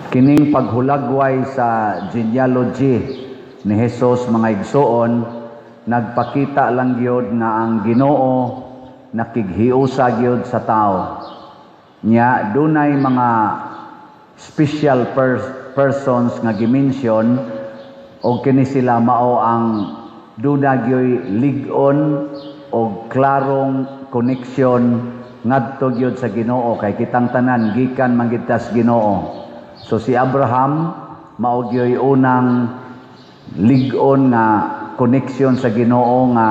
Kining paghulagway sa genealogy ni Jesus, mga igsoon, nagpakita lang gyud nga ang Ginoo nakighiusa gyud sa tao. Nya dunay mga special persons nga gimension og kini sila mao ang duna gyoy lig-on og klarong connection ngadto gyud sa Ginoo, kay kitang tanan gikan man gyud tas Ginoo. So si Abraham mao gyoy unang lig-on nga connection sa Ginoo nga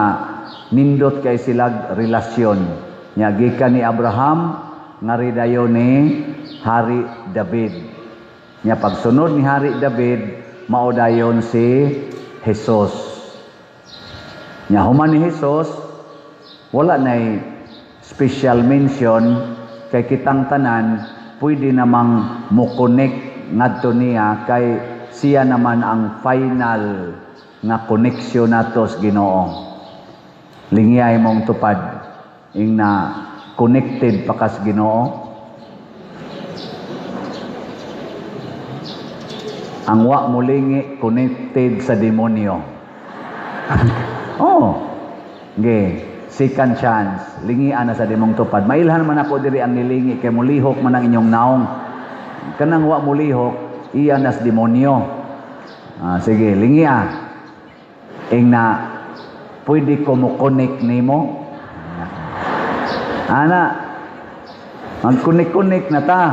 nindot kay silag relasyon. Nya gikan ni Abraham ngari dayon ni Hari David. Nya pagsunod ni Hari David, mao dayon si Jesus. Nya human ni Jesus, wala nay special mention kay kitang tanan pwede namang mo-connect ngadto niya, kay siya naman ang final nga connection nato sa Ginoo. Lingiyay mong tupad ing na connected pa kas Ginoo. Ang wa molingi, connected sa demonyo. Oh. Ge, second chance. Lingian na sa demong tupad. Mailhan man ako diri ang nilingi kay mulihok man ang inyong naong. Kanang wa mulihok, iya nas demonyo. Ah, sige, lingia. Ing na pwede ko mo connect nimo. Ana, magkunik-kunik na ta.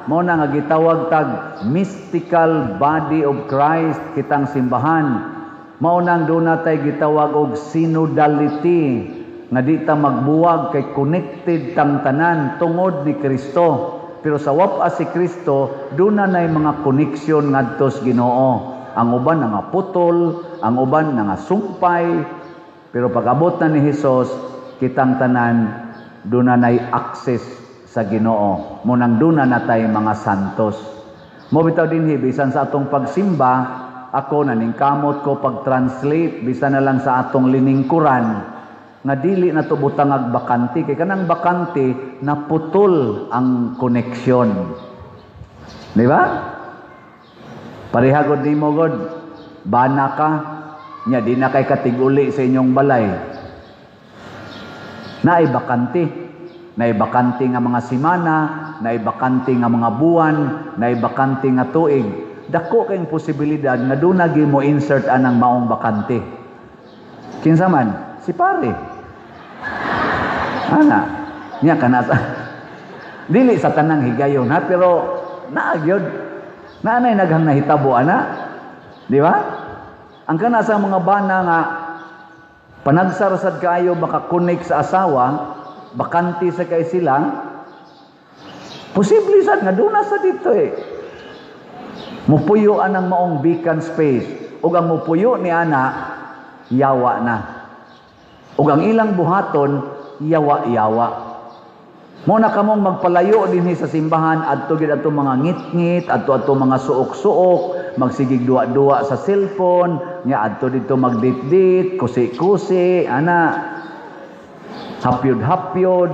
Mao na nga gitawag tag mystical body of Christ kitang simbahan. Mao nang doon natay gitawag og synodality nga di ta magbuwag kay connected tang tanan tungod ni Kristo. Pero sa wapa si Kristo, doon na nay mga connection ngadto sa Ginoo. Ang uban nga putol, ang uban nga sumpay, pero pag abot na ni Hesus, kitang tanan doon na nay access sa Ginoo. Munang doon na natay mga santos. Mo bitaw dinhi bisan sa atong pagsimba, ako naningkamot ko pag-translate bisan na lang sa atong liningkuran nga dili na to butangag bakante, kay kanang bakante naputol ang connection. Di ba? Pareha gud nimo god, bana ka nya di na kay katiguli sa inyong balay. Naay bakante. Naay bakante nga mga semana, naay bakante nga mga buwan, naay bakante nga tuig. Dako kayong posibilidad nga doon na mo insert anang maong bakante. Kinsa man? Si pare. Ana, nya kana sa dili sa tanang higayon ha, pero naa gyud. Naanay naghang nahitabo ana. Di ba? Ang kana sa mga bana nga panagsar sad kaayo makakonek sa asawa, bakante sa kay sila, posible sad nga doon na sa dito eh. Mupuyo anang maong vacant space. Ug ang mupuyo ni ana, yawa na. Ug ang ilang buhaton, yawa-yawa. Mo na kamong magpalayo dinhi sa simbahan, adto gid adto mga ngit-ngit, adto adto mga suok-suok, magsigig duwa-duwa sa cellphone, nya adto dito magdit-dit, kusi-kusi, ana, hapyod-hapyod.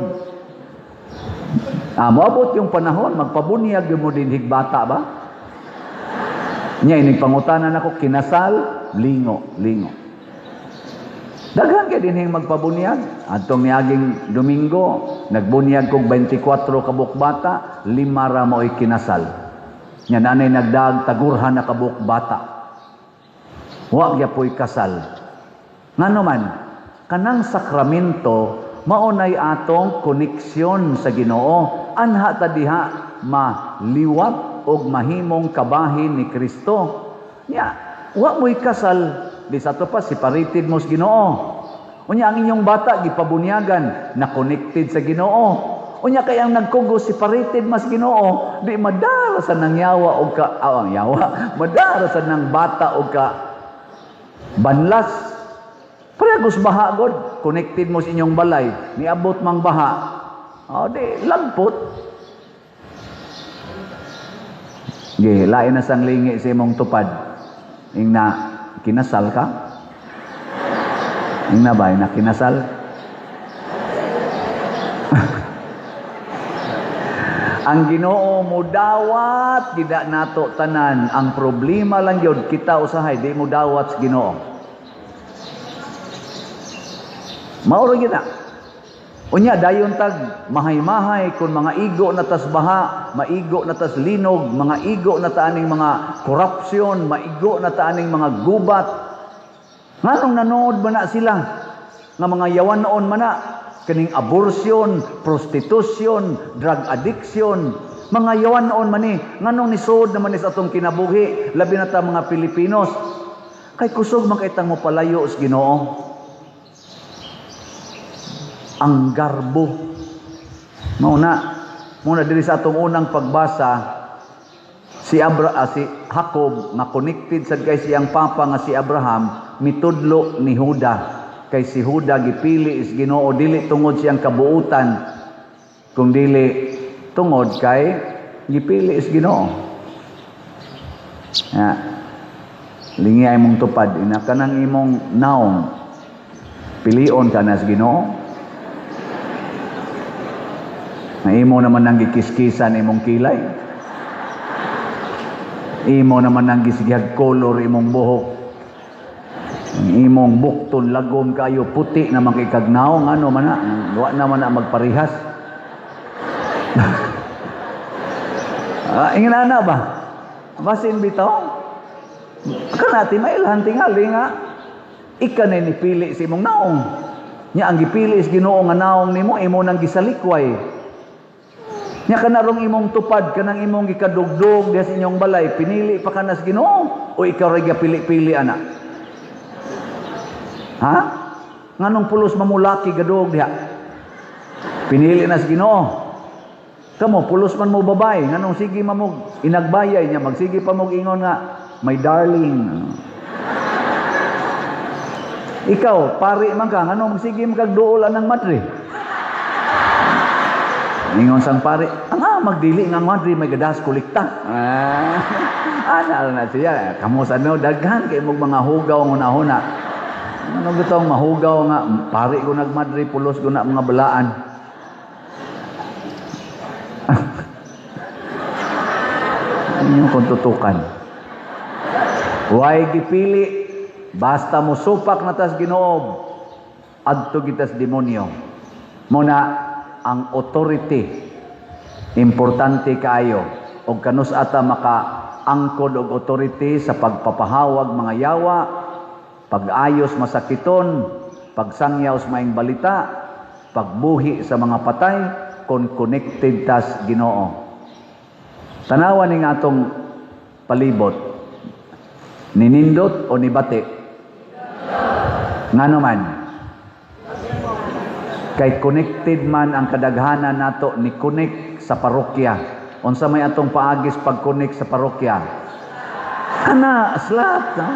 Ah, moabot yung panahon, magpabunyag yung mo dinhig bata ba? Nya inig pangutanan ako, kinasal, lingo, lingo. Daghan kay dinhing magpabunyag. Adtong miaging Domingo, nagbunyag kog 24 ka bata, 5 ra mao'y kinasal. Nya nanay nagdag tagurhan na kabuk bata. Wa gyapoy kasal. Ngano man, kanang sakramento mao nay atong koneksyon sa Ginoo. Anha ta diha maliwat og mahimong kabahin ni Kristo. Nya, wa mo'y kasal, di sa to pa separated mo sa Ginoo. Unya ang inyong bata gipabunyagan na connected sa Ginoo. Unya kay ang nagkugos separated mas Ginoo, di madara sa nang yawa og ka ah, ang yawa, madara sa nang bata og ka banlas. Pareha baha god, connected mo sa inyong balay, niabot mang baha. Oh, di lagpot. Ge, lain na sang lingi sa imong tupad. Ing na kinasal ka? Ing na ba, na kinasal? Ang Ginoo mudawat gida nato tanan. Ang problema lang gyud, kita usahay di mo dawat sa Ginoo. Mao ra gyud na. Unya dayon tag mahay-mahay kung mga igo na tas baha, maigo na tas linog, mga igo na ta aning mga korupsyon, maigo na ta aning mga gubat. Nganong nanood man na sila nga mga yawan-on man na kaning abortion, prostitution, drug addiction, mga yawan-on man ni, nganong nisod naman ni sa atong kinabuhi, labi na ta mga Pilipinos. Kay kusog man kay tang mopalayo sa Ginoo. Ang garbo. Mao na, muna diri sa atong unang pagbasa, si Jacob nga connected sad kay siyang papa nga si Abraham, mitudlo ni Juda. Kay si Juda gipili is Ginoo dili tungod siyang kabuutan, kung dili tungod kay gipili is Ginoo. Ya. Lingi ay mong tupad ina kanang imong naong pilion ka na sa Ginoo. Na imo naman nang gikiskisan imong kilay. Imo naman nang gisigihag color imong buhok. Imong bukton lagom kayo puti na man kay kagnaong, ano man na, wa naman na magparihas. Ingin ana ba? Basin bitaw? Kanati mailhan tingali nga ika na nipili sa imong naong. Nya ang gipili sa Ginoo nga naong nimo, imo nang gisalikway. Nya kanarong imong tupad kanang imong gikadugdog diha sa inyong balay, pinili pa ka na sa Ginoo o ikaw ra gapili-pili ana? Ha? Nganong pulos mamulaki gadug diha? Pinili na sa Ginoo. Kamo pulos man mo babay, nganong sige mamog inagbayay niya, magsige pa mog ingon nga my darling. Ikaw, pari man ka, nganong magsige man kag duol anang madre? Ingon sang pare, ang magdili nga madre may gadas kolekta. Ana na siya, kamo sa no daghan kay mog mga hugaw ng una-una. Ano gitong mahugaw nga pare ko nagmadre pulos ko na mga balaan. Inyo kung tutukan. Way gipili, basta mo supak na tas Ginoo, adto gitas demonyo. Muna ang authority importante kaayo og kanus ata makaangkod og authority sa pagpapahawag mga yawa, pag-ayos masakiton, pagsangyaw sa maayong balita, pagbuhi sa mga patay, kon connected tas Ginoo. Tanawa ning atong palibot, ninindot o nibati? Ngano man? Kay connected man ang kadaghanan nato, ni connect sa parokya. Unsa may atong paagis pag-connect sa parokya? Kana slot, no?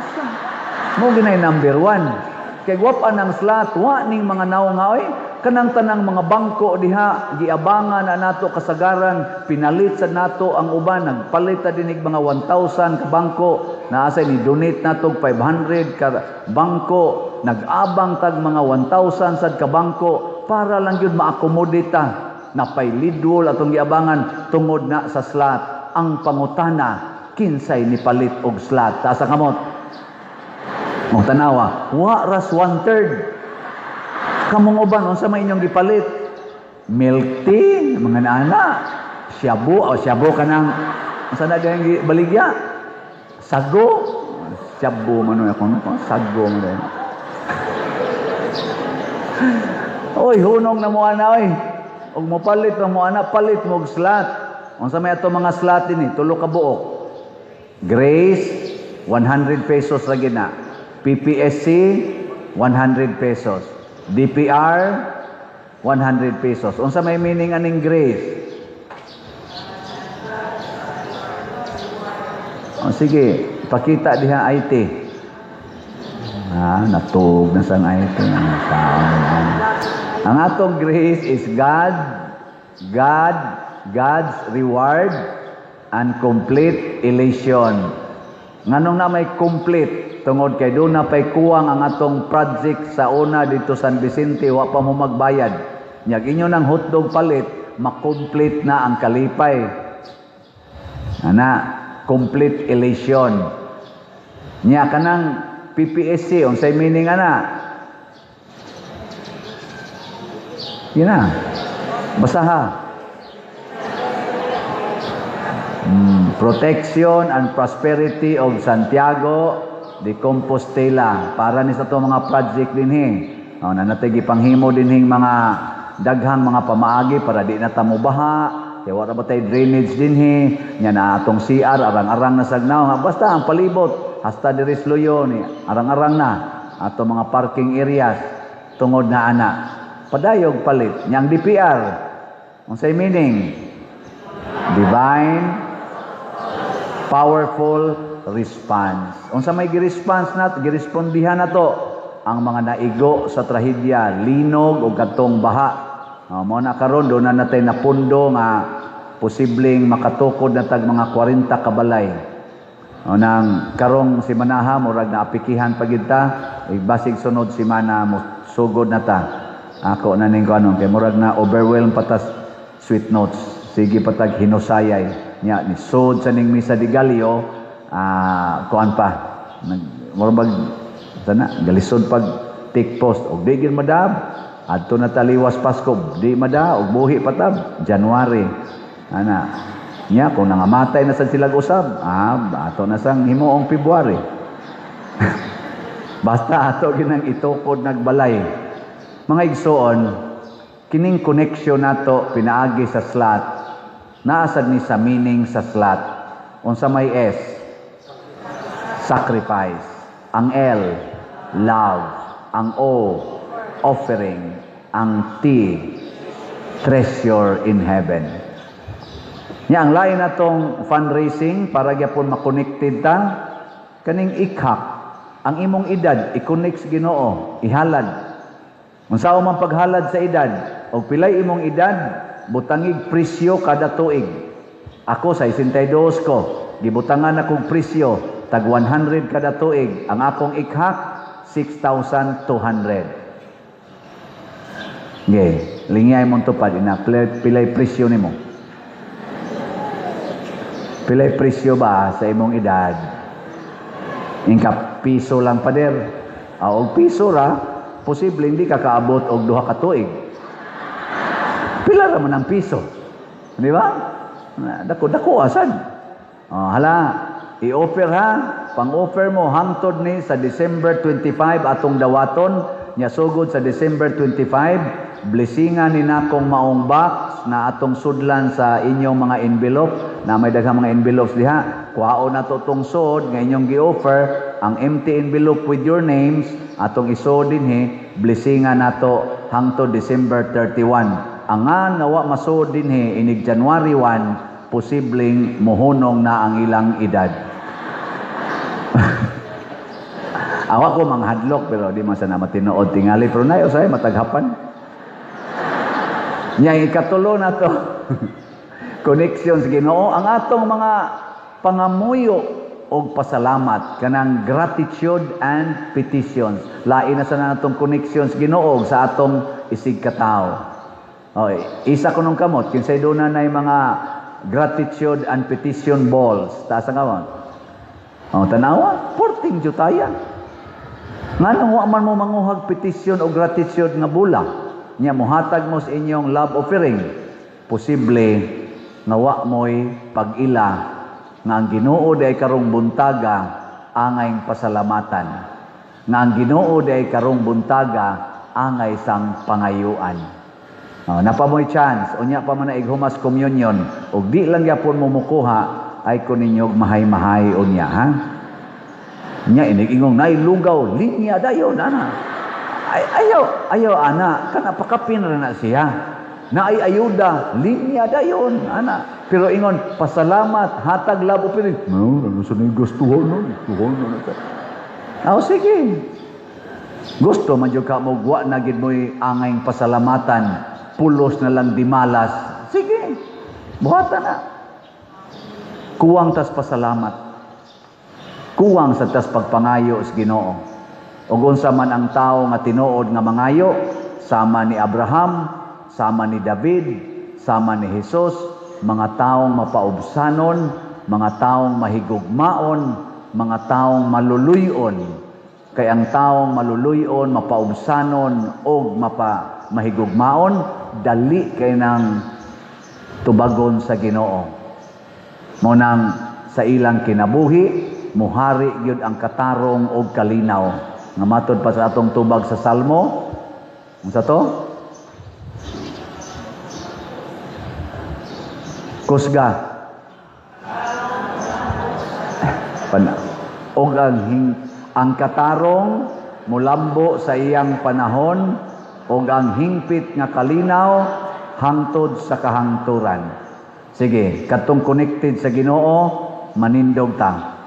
Mo ginay number 1. Kay gwapa ng slot, wa ning mga nawong nga oy, kanang tanang mga bangko diha giabangan na nato kasagaran, pinalit sa nato ang uban, nagpalit ta dinig mga 1,000 ka bangko, naa say ni donate nato 500 ka bangko, nag-abang tag mga 1,000 sad ka bangko para lang gyud ma-accommodate ta. Napay lidwol atong giabangan tungod na sa slot. Ang pangutana, kinsay nipalit og slot? Taas ang kamot. O tanawa, wa ras 1/3. Kamong uban, unsa may inyong gipalit? Milk tea, mga naana, shabu, o shabu kanang unsa na gayang baligya? Sago, shabu man ako, no? Sago man dayon. Oy, hunong na mo ana oy. Og mopalit mo ana, palit mo og slot. Unsa may ato mga slot dinhi? Tulo ka buok. Grace, 100 pesos ra gid na. PPSC, 100 pesos. DPR, 100 pesos. Unsa may meaning aning grace? O sige, pakita diha IT. Natug na sang IT. Ang atong grace is God's reward and complete elation. Nganong na may complete? Tungod kay doon na pa'y kuwang ang atong project sa una dito San Vicente, wa pa mo magbayad. Nyag inyo ng hotdog palit, Ma-complete na ang kalipay. Ana, complete elation. Nya kanang PPSC, unsay meaning ana? Yun na. Basaha. Protection and prosperity of Santiago de Compostela. Para ni sa to mga project dinhi. Oh, na natay gipanghimo dinhing mga daghang mga pamaagi para di na ta mobaha. Kay wala ba tay drainage dinhi? Nya na atong CR arang-arang na sagnaw. Basta ang palibot hasta diri sa Luyo ni arang-arang na ato mga parking areas tungod na ana. Padayog palit. Nya ang DPR, unsay meaning? Divine powerful response. Unsa may gi-response nat, girespondihan nato ang mga naigo sa trahedya, linog o kadtong baha. Oh, mao na karon doon na natay napundo nga posibleng makatukod na tag mga 40 ka balay. O nang karong simanaha murag naapikihan pa gyud ta, basig sunod semana mo sugod na ta. Ako na ning kuanon kay murag na overwhelm pa tas sweet notes. Sige patag hinusayay nya ni sod sa ning Misa de Gallo, kuan pa nag murag bag sana galisod pag take post og di gyud madab adto na taliwas Pasko, di mada og buhi patab January ana. Nya kung nangamatay na sad sila usab, ato na sang himuong February. Basta ato ginang itukod nagbalay. Mga igsoon, kining connection nato pinaagi sa slot, naasad ni sa meaning sa slot. Unsa may S? Sacrifice. Ang L, love. Ang O, offering. Ang T, treasure in heaven. Nya ang lain natong fundraising para gyapon makonected ta kaning ikhak ang imong edad, i-connect sa Ginoo, ihalad. Unsa man paghalad sa edad, og pilay imong edad, butangig presyo kada tuig. Ako sa 62 ko, gibutangan akong presyo tag 100 kada tuig. Ang akong ikhak 6,200. Ge, lingay mong tupad ina pilay presyo nimo. Pilay presyo ba sa imong edad? Ingka piso lang, pader. Og piso ra, posible hindi ka kaabot og 2 ka tuig. Pila ra man ang piso? Di ba? Dako dako asad. Oh, hala, i-offer ha. Pang-offer mo hangtod ni sa December 25 atong dawaton nya. Sugod sa December 25, blessingan ni nakong maong box na atong sudlan sa inyong mga envelope na may daghang mga envelopes diha. Kuhaon na to tong sod nga inyong gi-offer, ang empty envelope with your names, atong isod dinhi, blessingan nato hangtod December 31. Angan nga wa masud dinhi inig January 1, posibleng mohunong na ang ilang edad. Awa ko manghadlok, pero di man sana matinuod tingali, pero nayo say mataghapan. Nya ikatulo na to connection sa Ginoo, ang atong mga pangamuyo og pasalamat, kanang gratitude and petitions. Lain na sana natong connections Ginoo sa atong isig katawo. Oy, isa ko nung kamot, kinsay doon na mga gratitude and petition balls. Taas ang kamot. Oh, tanawa, porting jutaya. Nganong wa man mo manguhag petition o gratitude nga bula? Nya mohatag mo sa inyong love offering. Posible nga wa mo'y pag-ila nga ang Ginoo di ay karong buntaga angay pasalamatan. Nga ang Ginoo di ay karong buntaga angay sang pangayuan. Oh, napa mo'y chance, unya pa man na ighumas communion, ug di lang gyapon mo mukuha, ay ko ninyo mahay-mahay unya, ha? Nya inig-ingong nay lugaw, linya dayon ana. Ay, ayaw, ayaw ana, kana pakapin ra na siya. Na ay ayuda, linya dayon ana. Pero ingon pasalamat, hatag labo pero no, ano sa ning gustuhon no, gustuhon no. Oh, sige. Gusto man jud ka mo wa na gid mo'y angay pasalamatan, pulos na lang dimalas. Sige. Buhatan na. Kuwang tas pasalamat. Kuwang sa tas pagpangayo sa Ginoo. Ug unsa man ang tawo nga tinuod nga mangayo, sama ni Abraham, sama ni David, sama ni Hesus, mga taong mapaubsanon, mga taong mahigugmaon, mga taong maluluyon. Kay ang taong maluluyon, mapaubsanon og mapa mahigugmaon, dali kay nang tubagon sa Ginoo. Mao nang sa ilang kinabuhi, muhari gyud ang katarong og kalinaw. Nga matod pa sa atong tubag sa Salmo, unsa to? Kusga. Pan og ang katarong mulambo sa iyang panahon og ang hingpit nga kalinaw hangtod sa kahangturan. Sige, katong connected sa Ginoo, manindog ta.